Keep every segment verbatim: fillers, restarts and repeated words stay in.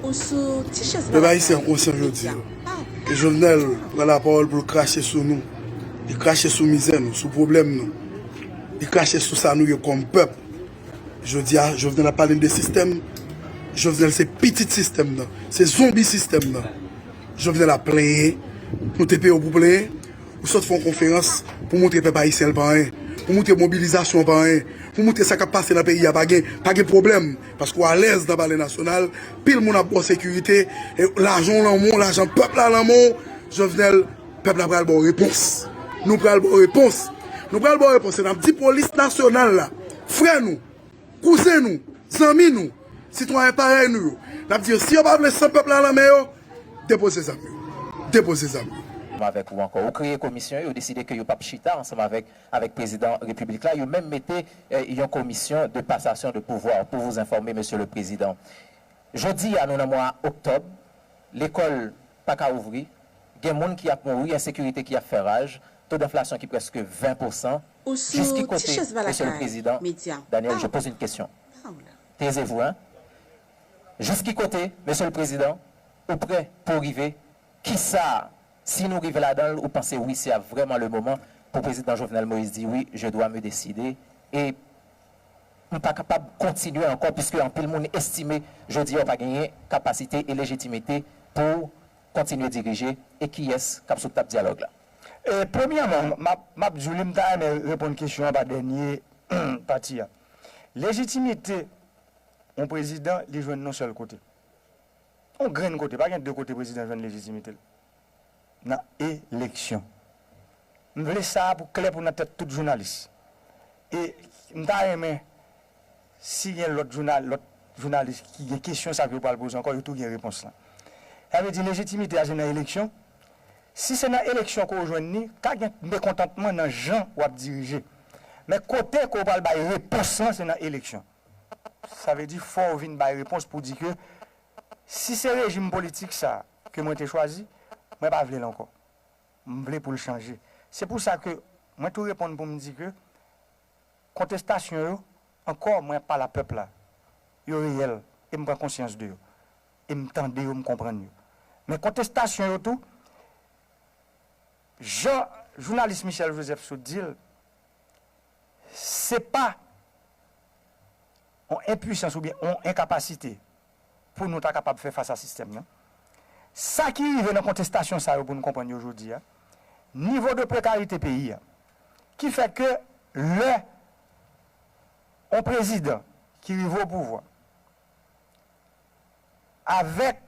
Pèp ayisyen an konsyan jodi a. E Jovenel pran lapawòl pou l krache sou nou. Li krache sou mizè nou, sou pwoblèm nou. Li krache sou sa nou ye kòm pèp. Jodi a, Jovenel ap pale n de sistèm. Jovenel se pitit sistèm nan. Se zonbi sistèm nan. Jovenel ap plenyen. Nou te peye w pou plenyen. Ou sot fè yon konferans pou montre pèp ayisyen l pa anyen. Pou montre mobilizasyon pa anyen. Pou montre sa k ap pase nan peyi a pa gen, pa gen pwoblèm. Paske w alèz nan Palè Nasyonal. Pil moun ap ba w sekirite. E lajan w lan men w, lajan pèp la lan men w. Jovenel, pèp la pral ba w repons. Nou pral ba w repons. Nou pral ba w repons. E n ap di polis nasyonal la, frè nou, kouzen nou, zanmi nou, sitwayen parèy nou yo. N ap di yo, si yo pa vle san pèp la lan men yo, depoze zam yo. Depoze zam yo. Avèk ou ankò. Ou kreye komisyon, yo deside ke yo p ap chita ansanm avèk, avèk prezidan repiblik la. Yo menm mete eh, yon komisyon de pasasyon de pouvwa, pour vous informer, Monsieur le Président. Jodi a, nou nan mwa oktòb, lekòl pa ka ouvri, gen moun ki ap mouri, ensekirite ki ap fè raj, to danflasyon ki prèske ven pousan. Jiski kote, Mesye le Prezidan, Daniel, je pose une question. Taisez-vous, hein? Jiski kote, Mesye le Prezidan, ou prè pou rive? Kisa, si nou rive ladan l, ou panse wi, se a vrèman le moman pou Prezidan Jovenel Moïse di wi, je dois me décider e m pa kapab kontinye ankò, piske anpil moun estime jodi a w pa genyen kapasite e lejitimite pou w kontinye dirije, e kiyès k ap sou tab dyalòg la? E, premyèman, m ap, m ap di w li, m ta renmen reponn kesyon an pa dènye pati a. Lejitimite yon prezidan, li jwenn nan sèl kote. Yon grenn kote, pa gen de kote prezidan jwenn lejitimite l. Nan eleksyon. M vle sa a pou klè pou nan tèt tout jounalis. E m ta renmen, si gen lòt jounal, lòt jounalis ki gen kesyon sa ke yo pral poze ankò, yo tou gen repons lan. Sa vle di lejitimite a se nan eleksyon. Si se nan eleksyon ke w jwenn li, ka gen mekontantman nan jan w ap dirije. Men kote ke w pral bay repons lan, se nan eleksyon. Sa vle di fò w vin bay repons pou di ke si se rejim politik sa ke mwen te chwazi, mwen pa vle l ankò. M vle pou l chanje. Se pou sa ke mwen tou reponn pou m di ke kontestasyon yo, ankò mwen ap pale a pèp la. Yo reyèl e m pran konsyans de yo. E m tande yo, m konprann yo. Men kontestasyon yo tou, jan jounalis Michel Joseph sot di l, se pa yon enpwisans oubyen yon enkapasite pou nou ta kapab fè fas a sistèm nan. Sa ki rive nan kontestasyon sa yo pou nou konprann yo jodi a, nivo de prekarite peyi a, ki fè ke lè yon prezidan ki rive o pouvwa avèk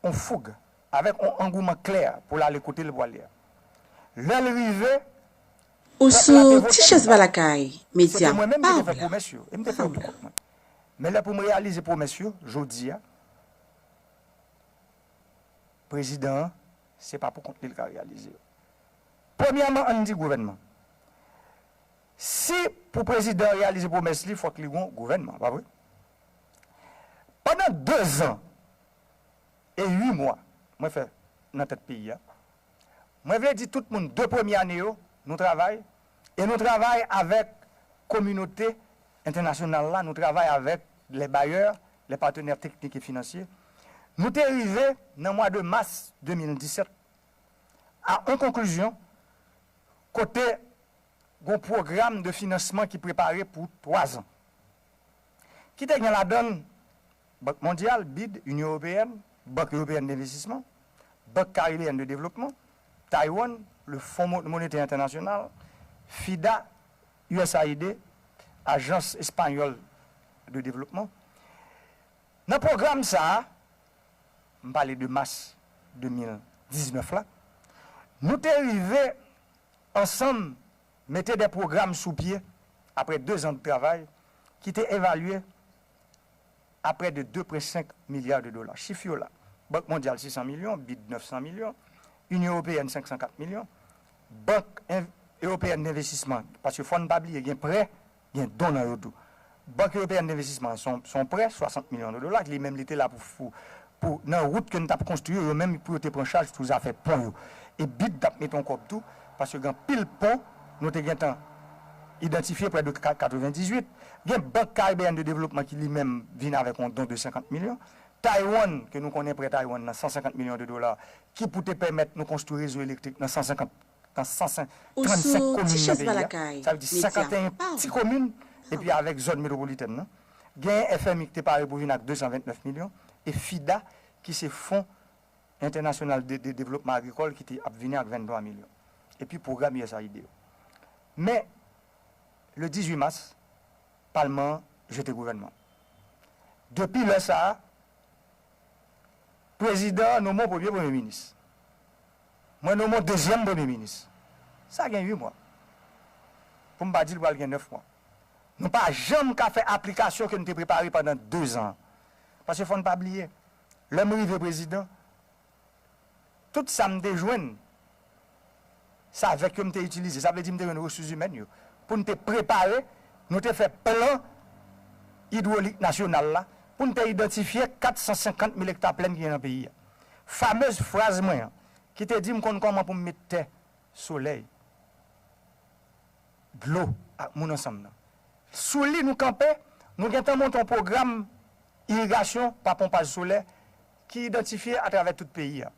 yon foug, avèk yon angouman klè pou l ale kote l pwale a. Lè l rive, Ou sou Ti Chèz Balakay Medya. Pa w la. E m te fè pwomès yo. E m te fè yo tou kont mwen. Men lè pou m reyalize pwomès yo, jodi a, prezidan an, se pa pou kont li l ka reyalize yo. Premyèman, ann di gouvènman. Si pou prezidan an reyalize pwomès li, fòk li gon gouvènman, pa vre? Pandan dezan e uit mwa mwen fè nan tèt peyi a, mwen vle di tout moun de premye ane yo, nou travay, e nou travay avèk kominote entènasyonal la, nou travay avèk les bailleurs, les partenaires techniques et financiers. Nou te rive nan mwa de mas de mil disèt a yon konklizyon kote gon pwogram de finansman ki prepare pou twa zan. Ki te gen ladan l Bank Mondyal, bid, Inyon Ewopeyèn, Bank Ewopeyèn Denvestisman, Bank Karibeyèn de Devlopman, Taiwan, le Fonds Mo- Monétaire International, FIDA, USAID, Ajans Espanyòl de Devlopman. Nan pwogram sa a, m pale de mas de mil diznèf la, nou te rive ansanm mete de pwogram sou pye apre dezan de travay ki te evalye a près de de pwen senk milya de dola. Chif yo la. Bank Mondyal sis san milyon, bid nèf san milyon, Inyon Ewopeyèn senk san kat milyon, Bank Ewopeyèn Denvestisman, paske fò n pa bliye gen prè, gen don nan yo tou. Bank Ewopeyèn Denvestisman se yon prè swasant milyon de dola, li menm li te la pou, pou, pou nan wout ke n t ap konstwi yo, yo menm pou yo te pran chaj tou zafè pon yo. E bid t ap mete yon kòb tou, paske gen anpil pon nou te gentan idantifye prè de ka-, katrevendizuit. Gen Bank Caribéenne de Développement ki li menm vin avèk yon don de senkant milyon. Taiwan, ke nou konnen prè Taiwan nan san senkant milyon de dola, ki pou te pèmèt nou konstwi rezo elektrik nan san senkant, nan san trannsenk komin nan peyi a. Sa vle di senkanteyen ti komin, epi avèk zòn metwopolitèn nan. Gen F M I ki te pare pou vin ak de san ventnèf milyon, e FIDA, ki se Fon Entènasyonal de, de Devlopman Agrikòl, ki te ap vini ak venntwa milyon. Epi pwogram U S A I D yo. Men, le dizuit mas, Palman an jete gouvènman an. Depi lè sa a, prezidan an nonmen yon premye premye minis. Mwen nonmen yon dezyèm premye minis. Sa gen uit mwa. Pou m pa di l pral gen nèf mwa. Nou pa janm ka fè aplikasyon ke nou te prepare pandan dezan. Paske fò n pa bliye, lè m rive prezidan, tout sa m te jwenn, se avèk yo m te itilize. Sa vle di m te jwenn resous imèn yo. Pou n te prepare, nou te fè plan idwolik nasyonal la, pou n te idantifye kat san senkant mil ekta plèn ki gen nan peyi a. Famez fraz mwen an, ki te di m konn kòman pou m met tè, solèy, dlo ak moun ansanm nan. Sou li nou kanpe, nou gentan monte yon pwogram irigasyon pa ponpaj solè ki idantifye atravè tout peyi a.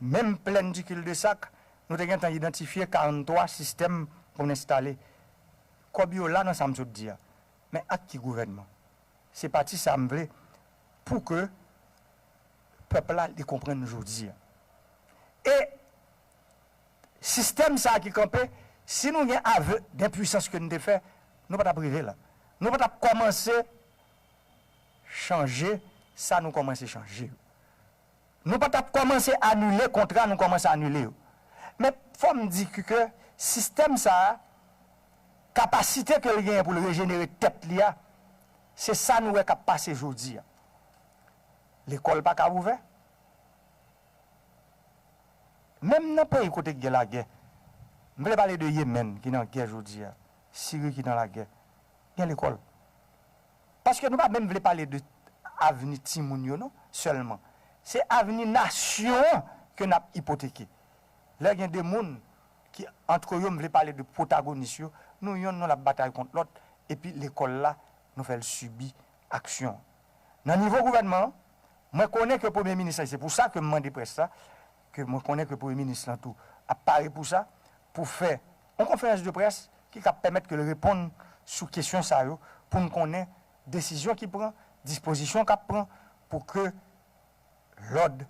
Menm plèn di Cul-de-Sac, nou te gentan idantifye karanntwa sistèm pou n enstale. Kòb yo la nan sa m sot di a. Men ak ki gouvènman? Se pati sa m vle pou ke pèp la li konprann jodi a. E sistèm sa a ki kanpe, si nou gen avè denpwisans ke n te fè, nou pa t ap rive la. Nou pa t ap kòmanse chanje sa nou kòmanse chanje yo. Nou pa t ap kòmanse anile kontra nou kòmanse anile yo. Men fò m di ke, ke sistèm sa a, kapasite ke l genyen pou l rejenere tèt li a, se sa nou wè k ap pase jodi a. Lekòl pa ka ouvè. Menm nan peyi kote k gen lagè, m vle pale de Yemèn ki nan gè jodi a, Siri ki nan lagè, gen lekòl. Paske nou pa menm vle pale de avni timoun yo non, sèlman. Se avni nasyon an ke n ap ipoteke. Lè gen de moun ki, antre yo, m vle pale de pwotagonis yo, nou yonn nou l ap batay kont lòt, epi lekòl la, nou fè l sibi aksyon. Nan nivo gouvènman an, mwen konnen ke premye minis la, se pou sa ke m mande près la, ke mwen konnen ke premye minis lan tou ap pare pou sa, pou fè yon konferans de près ki ka pèmèt ke l reponn sou kesyon sa yo, pou n konnen desizyon ki pran, dispozisyon k ap pran, pou ke lòd,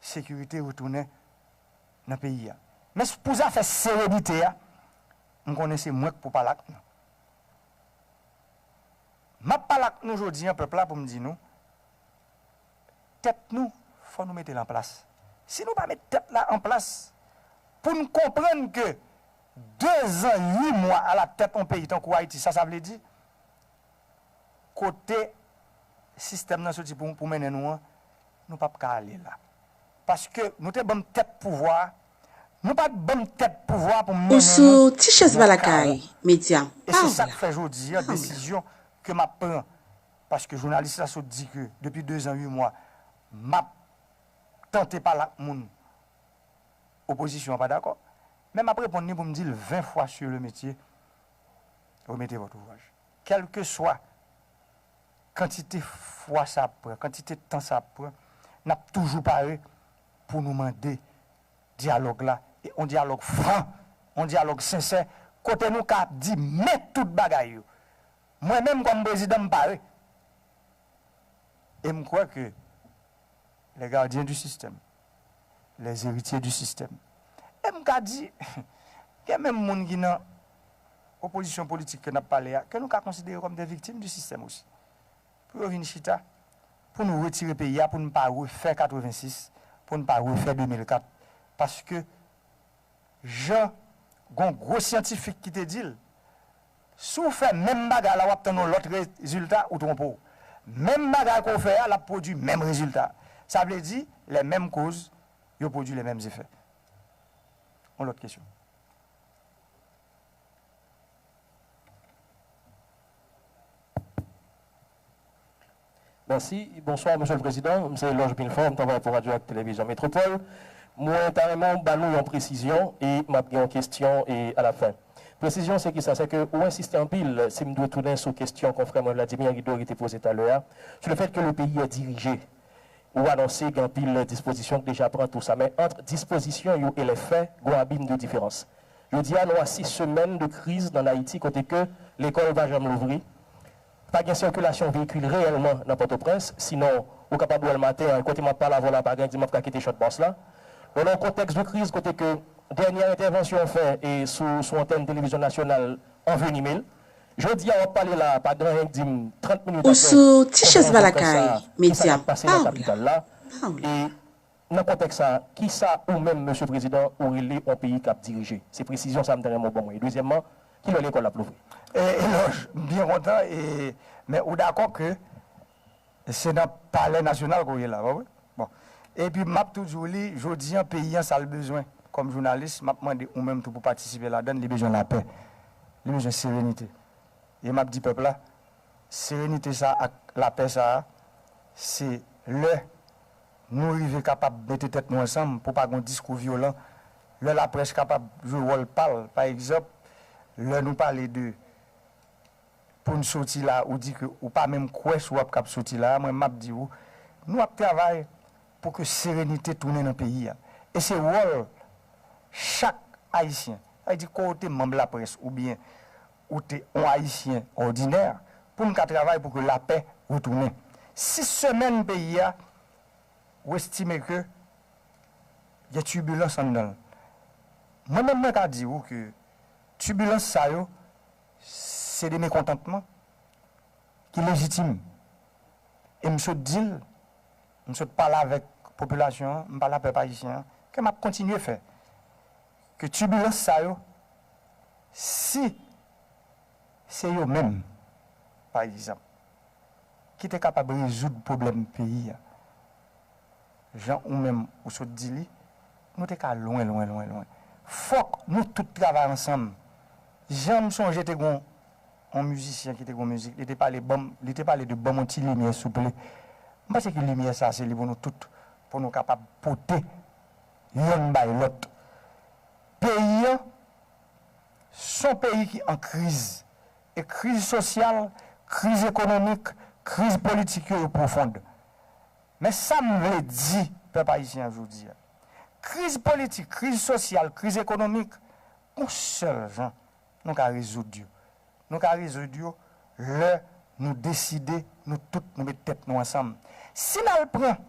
sekirite retounen nan peyi a. Men s-, pou zafè serenite a, m konnen se mwen k pou pale ak nou. M ap pale ak nou jodi an, pèp la, pou m di nou, tèt nou, fò nou mete l an plas. Si nou pa met tèt la an plas, pou n konprann ke dezan uit mwa alatèt yon peyi tankou Ayiti, sa sa vle di, kote sistèm nan soti pou, pou mennen nou an, nou p ap ka ale la. Paske nou te ban m tèt pouvwa a, nou pa t ban m tèt pouvwa pou m mennen nou nan kawon. E se sa k fè jodi a, desizyon ke m ap pran, paske jounalis la sot di ke depi dezan uit mwa, m ap tante pale ak moun, opozisyon an pa dakò, men m ap reponn li pou m di l ven fwa sur le métier, remettez votre ouvrage. Kèlkeswa kantite fwa sa ap pran, kantite tan sa ap pran, n ap toujou pare pou nou mande dyalòg la, e yon dyalòg fran, yon dyalòg sensè, kote nou ka ap di men tout bagay yo. Mwen menm kòm prezidan, m pare. E m kwè ke les gardiens du système, les héritiers du système. E m ka di, gen menm moun ki nan opozisyon politik ke n ap pale a, ke nou ka konsidere kòm de viktim di sistèm osi. Pou yo vin chita, pou nou retire peyi a, pou n pa refè katrevensis, pou n pa refè de mil kat. Paske jan gon gwo syantifik ki te di l, si w fè menm bagay la, w ap tann yon lòt rezilta, ou twonpe w. Menm bagay ke w fè a, l ap pwodui menm rezilta. Sa vle di, les mêmes causes, yo pwodui les mêmes effets. Yon lòt kesyon. Mèsi. Bonswa, Mesye le Prezidan. M se Loge Milfort, m travay pou Radyo ak Televizyon Metropole. Mwen ta renmen w ba nou yon presizyon e m ap gen yon kesyon e alafen. Presizyon, se ki sa? Se ke ou ensiste anpil, si m dwe tounen sou kesyon konfrè mwen Vladimir Guido ki te poze talè a, sou le fèt ke le peyi a dirije. Ou anonse gen anpil dispozisyon ki deja pran, tou sa, men ant dispozisyon yo e lè fè, gen yon abim de diferans. Jodi a, nou a sis semèn de kriz nan Ayiti, kote ke lekòl pa janm louvri, pa gen sikilasyon veyikil reyèlman nan Pòtoprens, sinon, ou kapab wè l maten an, kote m ap pale avè w la, pa gen di m ap ka kite Chòtbòs la. Nou nan yon kontèks de kriz kote ke dènyè entèvansyon w fè e sou, sou antèn televizyon nasyonal anvenime l. Jodi a, w ap pale la, pa gen anyen k di m trant minit apre, ou sou ti chèz ba lakay, medya pa w la. E nan kontèks sa, kisa ou menm, Mesye Prezidan, ou rele yon peyi k ap dirije? Se presizyon sa m ta renmen w ban mwen. E dezyèmman, kilè lekòl ap louvri? E, Elòj, m byen kontan, e, men ou dakò ke se nan Palè Nasyonal ke w ye la, pa vre? Bon. Epi m ap tou di w li, jodi an, peyi an, sa l bezwen kòm jounalis, m ap mande ou menm tou pou patisipe ladan l, li bezwen lapè. Li bezwen serenite. E m ap di pèp la, serenite sa ak lapè sa a, se lè nou rive kapab mete tèt nou ansanm pou pa gen diskou vyolan, lè laprès kapab jwe wòl pa l, pa egzanp, lè nou pale de pou n soti la, ou di ke ou pa menm kwè si w ap kab soti la, mwen m ap di w, nou ap travay pou ke serenite tounen nan peyi a. E se wòl chak Ayisyen, sa vle di ke w te manm laprès oubyen ou te yon Ayisyen òdinè, pou n ka travay pou ke lapè retounen. Sis semèn peyi a, ou estime ke gen tibilans anndan l. Mwen menm, mwen ka di w ke tibilans sa yo, se de mekontantman ki lejitim. E m sot di l, m sot pale avèk popilasyon an, m pale ak pèp ayisyen an, ke m ap kontinye fè. Ke tibilans sa yo, si se yo menm, pa egzanp, ki te kapab rezoud pwoblèm peyi a, jan ou menm ou sot di li, nou te ka lwen, lwen, lwen, lwen. Fòk nou tout travay ansanm. Jan m sonje te gon yon mizisyen ki te gon mizik, li te pale ban m, li te pale de ban m yon ti limyè souple. M panse ke limyè sa se li pou nou tout, pou nou kapab pote yonn bay lòt. Peyi an, se yon peyi ki an kriz. E kriz sosyal, kriz ekonomik, kriz politik yo, yo pwofon. Men sa m vle di pèp ayisyen an jodi a, kriz politik, kriz sosyal, kriz ekonomik, yon sèl jan nou ka rezoud yo. Nou ka rezoud yo lè nou deside, nou tout, nou met tèt nou ansanm. Si n al pran,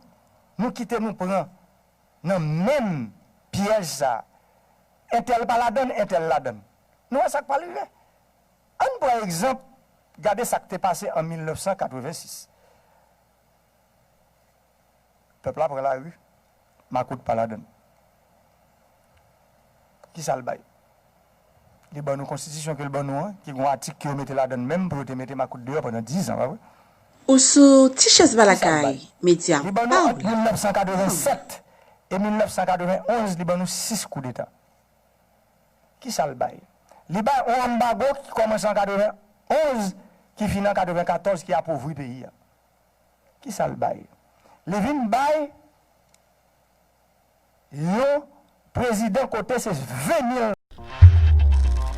nou kite nou pran nan menm pyèj sa a, entèl pa ladan l, entèl ladan l. Nou wè sa k pral rive. Ann pran egzanp, gade sa k te pase an mil nèf san katrevensis. Pèp la pran lari, makout pa ladan l. Kisa l bay? Li ban nou konstitisyon ke l ban nou an, ki gen yon atik ke yo mete ladan l menm pou yo te mete makout deyò pandan diz an, pa vre? Ou sou Ti Chèz Ba Lakay, medya pa w la. Li ban nou ant mil nèf san katrevennsèt e mil nèf san katrevenonz, li ban nou sis koudeta. Kisa l bay? Li bay yon anbago ki kòmanse an katrevenonz, ki fini an katrevenkatòz, ki apovri peyi a. Kisa l bay? Li vin bay yon prezidan kote se ven mil.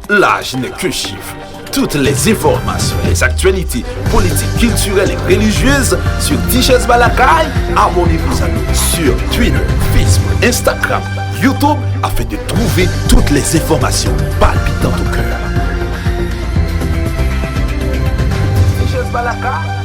L'âge n'est qu'un chiffre. Toutes les informations, les actualités politiques, culturelles et religieuses sur Tichèz Balakay. Abonnez-vous à nous sur Twitter, Facebook, Instagram, YouTube afin de trouver toutes les informations palpitantes au cœur. Tichèz Balakay.